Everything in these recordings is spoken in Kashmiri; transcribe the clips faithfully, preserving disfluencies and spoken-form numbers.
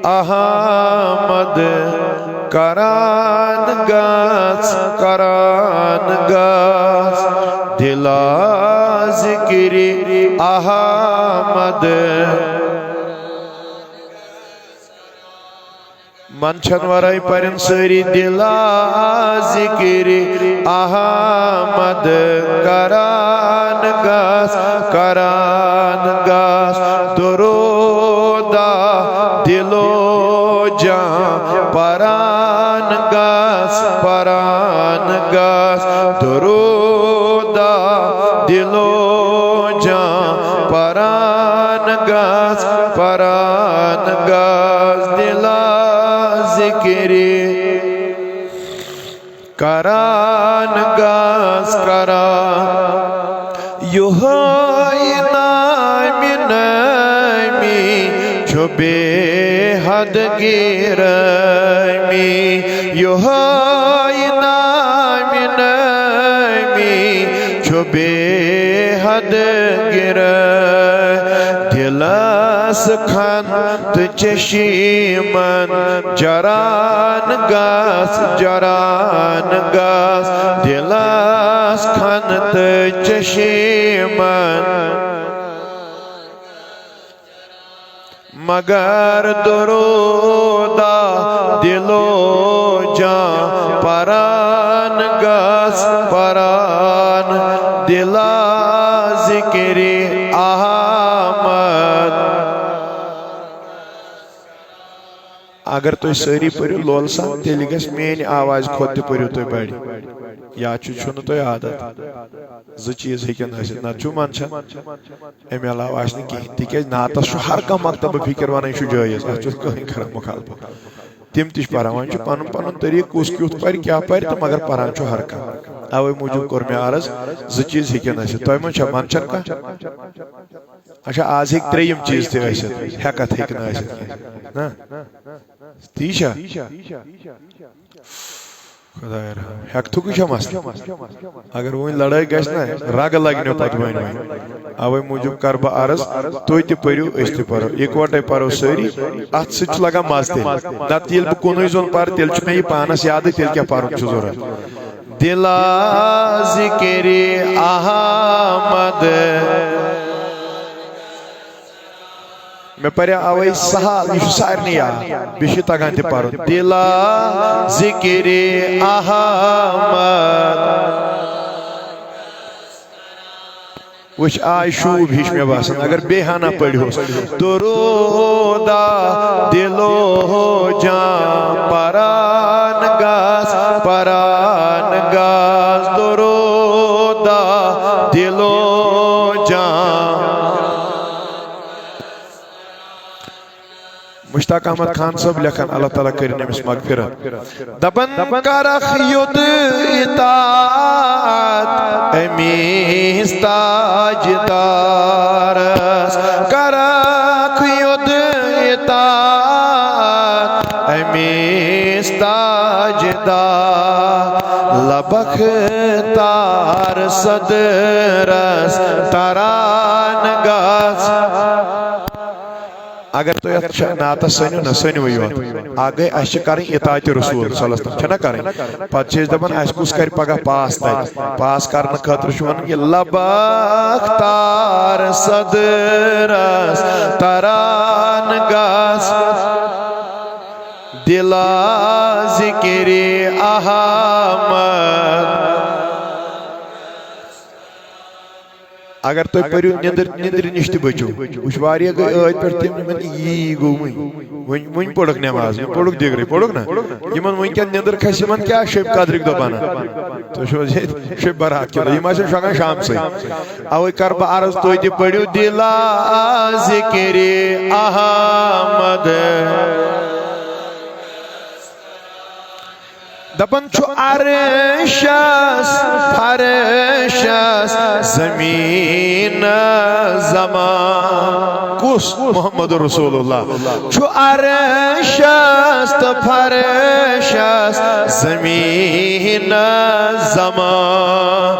احمد، کران گژھ، کران گژھ، دلا ذکر احمد۔ منشن ورٲے پرن سٲری، دلا ذکر احمد، کران گژھ، کران گژھ، درودا دل و جان، پران گژھ، پران گژھ، درودا دل و جان، پران گژھ، پران گژھ، دلا ذکر کران گژھ، کران۔ یہے نامی نامی چھُ بے حد گرامی، یہے نامی نامی چھُ بے حد گرامی۔ دلس کھن تہٕ چشیمن، جران گژھ، جران گژھ، دلس کھن تہٕ چشیمن۔ مگر درودا دل و جان، پران گژھ، پران، دلا ذکر احمد۔ اگر تُہۍ سٲری پٔرِو لول سان، تیٚلہِ گژھِ میٛانہِ آوازِ کھۄتہٕ تہِ پٔرِو تُہۍ بَڑِ۔ یا چھُ، چھُنہٕ تۄہہِ عادت۔ زٕ چیٖز ہیٚکن ٲسِتھ، نَتہٕ چھُ منشن، اَمہِ علاوٕ آسہِ نہٕ کِہیٖنۍ۔ تِکیٛازِ نعتس چھُ ہر کانٛہہ مکتبہٕ فِکر وَنان، یہِ چھُ جٲیِز، اَتھ چھُنہٕ کٕہٕنۍ کران مُخالفت۔ تِم تہِ چھِ پَران، وۄنۍ چھُ پَنُن پَنُن طریٖقہٕ، کُس کیُتھ پَرِ، کیٛاہ پَرِ، تہٕ مگر پَران چھُ ہر کانٛہہ۔ اَوَے موٗجوٗب کوٚر مےٚ عرض، زٕ چیٖز ہیٚکن ٲسِتھ۔ تۄہہِ منٛز چھا منشن کانٛہہ؟ اچھا، آز ہیٚکہِ ترٛیٚیِم چیٖز تہِ ٲسِتھ، ہٮ۪کتھ ہیٚکہِ نہٕ ٲسِتھ کینٛہہ۔ نہ؟ تی چھا؟ خۄدایا رحم۔ ہٮ۪کتھُکٕے چھا مسلہٕ؟ اگر وۄنۍ لڑٲے گژھِ نہ، رگہٕ لگہِ نہٕ پتہٕ وۄنۍ وۄنۍ۔ اوے موٗجوٗب کرٕ بہٕ عرض، تُہۍ تہِ پٔرِو، أسۍ تہِ پرو، یکوٹے پرو سٲری۔ اتھ سۭتۍ چھُ لگان مزٕ تہِ۔ نتہٕ ییٚلہِ بہٕ کُنُے زوٚن پرٕ، تیٚلہِ چھُ مےٚ یہِ پانس یادٕے، تیٚلہِ کیٛاہ پرُن چھُ ضروٗرت؟ دلا ذکر احمد۔ مےٚ پَرِ اَوَے سہل، یہِ چھُ سارنٕے یاد، بیٚیہِ چھُ تَگان تہِ پَرُن۔ دِلا ذِکرِ احمد۔ وٕچھ، آے شوٗب ہِش مےٚ باسان، اگر بیٚیہِ ہنا پٔرۍہوس۔ درودا دِلو جان، پران گژھ، پران گژھ، درودا دِلو جان۔ مشتاق احمد خان صٲب لیکھان، اللہ تعالیٰ کٔرِن أمِس مغفرت۔ دَپان کرکھ یوٚت اطاعت أمِس تاجدارس، کرکھ یوٚت اطاعت أمِس تاجدار، لبخ تار صدرس تران گژھ۔ اگر تُہۍ یتھ نعتس سٔنِو نہ، سٔنِوٕے یوت۔ اکھ گٔے، اسہِ چھِ کرٕنۍ اطاعتِ رسول صلی اللہ علیہ وسلم، چھےٚ نہ کرٕنۍ؟ پتہٕ چھِ أسۍ دپان، اسہِ کُس کرِ پگاہ پاس تتہِ؟ پاس کرنہٕ خٲطرٕ چھُ ونان، یہِ لبخ تار صدرس تران گژھ، دِلا ذِکرِ احمد۔ اگر تُہۍ پٔرِو نِندٕر، نِندرِ نِش تہِ بٔچِو۔ وٕچھ، واریاہ گٔے ٲدۍ پٮ۪ٹھ تِم، یِمن یی گوٚو وٕنۍ۔ وٕنۍ، وٕنۍ پوٚرُکھ نٮ۪ماز، وٕنۍ پوٚرُکھ دِگرٕے، پوٚرُکھ نہ؟ یِمن وٕنکٮ۪ن نِندٕر کھسہِ، یِمن کیٛاہ شیٚبہِ قدرٕکۍ دۄہ بنان؟ تُہۍ چھِو حظ ییٚتہِ شیٚبہِ برات کِنہٕ؟ یِم آسن شۄنٛگان شامسٕے۔ اوے کر بہٕ عرض، تُہۍ تہِ پٔرِو دِلا ذِکرِ احمد۔ دپان چھُ عرشس، فرشس، زمین، زمان۔ کُس؟ محمد رسول اللہ۔ چھُ عرشس تہٕ فرشس، زمین، زمان،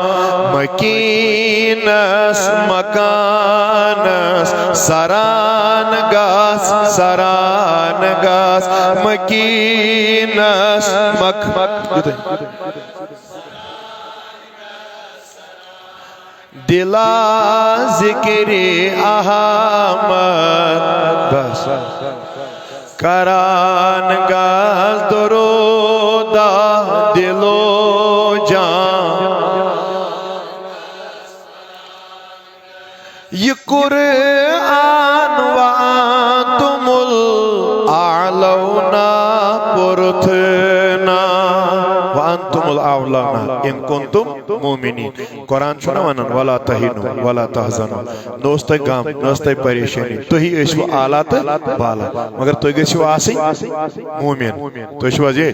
مکینس، مکانس، سران گس، سران گس، مکینس، مک-، یُتُے۔ دلا ذکر احمد۔ بس۔ کران گس درود دل و جان۔ یہ قرآن وانتم الاعلون پرتھنا، وانتم الاعلون ان کنتم مؤمنین۔ قرآن چھُنہ ونان ولا تہنوا ولا تحزنوا، نہ اوس تۄہہِ غم، نہ ٲس تۄہہِ پریشٲنی، تُہی ٲسِو اعلیٰ تہٕ بالا، مگر تُہۍ گٔژھِو آسٕنۍ مومن۔ تُہۍ چھِو حظ یہِ؟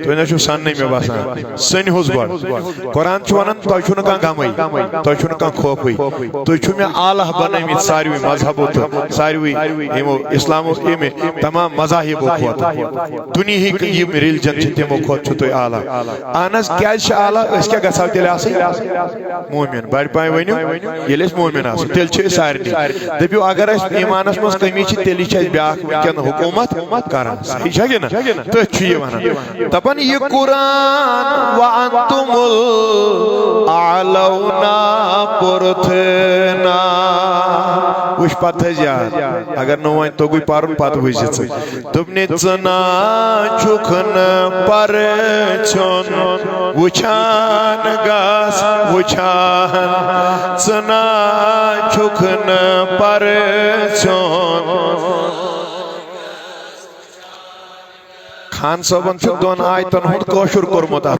تُہۍ نہ چھِو سننٕے مےٚ باسان۔ سٔنۍ حظ گۄڈٕ۔ قرآن چھُ ونان تۄہہِ چھُو نہٕ کانٛہہ غمٕے، تۄہہِ چھُو نہٕ کانٛہہ خوفٕے۔ تُہۍ چھِو مےٚ اعلیٰ بنٲومٕتۍ ساروٕے مذہبو تہٕ ساروٕے یِمو اسلامو، ییٚمہِ تمام مذاہبو کھۄتہٕ۔ دُنیہٕکۍ یِم religion چھِ، تِمو کھۄتہٕ چھِو تُہۍ اعلیٰ۔ اہن حظ، کیٛازِ چھِ اعلیٰ؟ أسۍ کیٛاہ گژھو تیٚلہِ آسٕنۍ؟ مومن۔ بڑِ پایہِ ؤنِو، ییٚلہِ أسۍ مومن آسو، تیٚلہِ چھِ أسۍ سارنٕے۔ دٔپِو، اگر اَسہِ ایٖمانس منٛز کٔمی چھِ، تیٚلی چھِ اَسہِ بیٛاکھ وٕنکٮ۪ن حکوٗمت کران۔ صحیح چھا کِنہٕ؟ تٔتھۍ چھُ یہِ ونان۔ دپان، یہ قرآن وانتم الاعلون پرتھنا۔ وٕچھ پتہٕ تھٲیزِ یاد، اگر نہٕ وۄنۍ توٚگُے پرُن، پتہٕ وٕچھزِ ژٕ۔ دوٚپنہِ، ژٕ نا چھُکھ نہٕ پرٕژھیُن وٕچھان گژھ وٕچھان، ژٕ نا چھُکھ نہٕ پرٕژھیُن۔ خان صٲبن چھُ دۄن آیتن ہُنٛد کٲشُر کوٚرمُت اتھ۔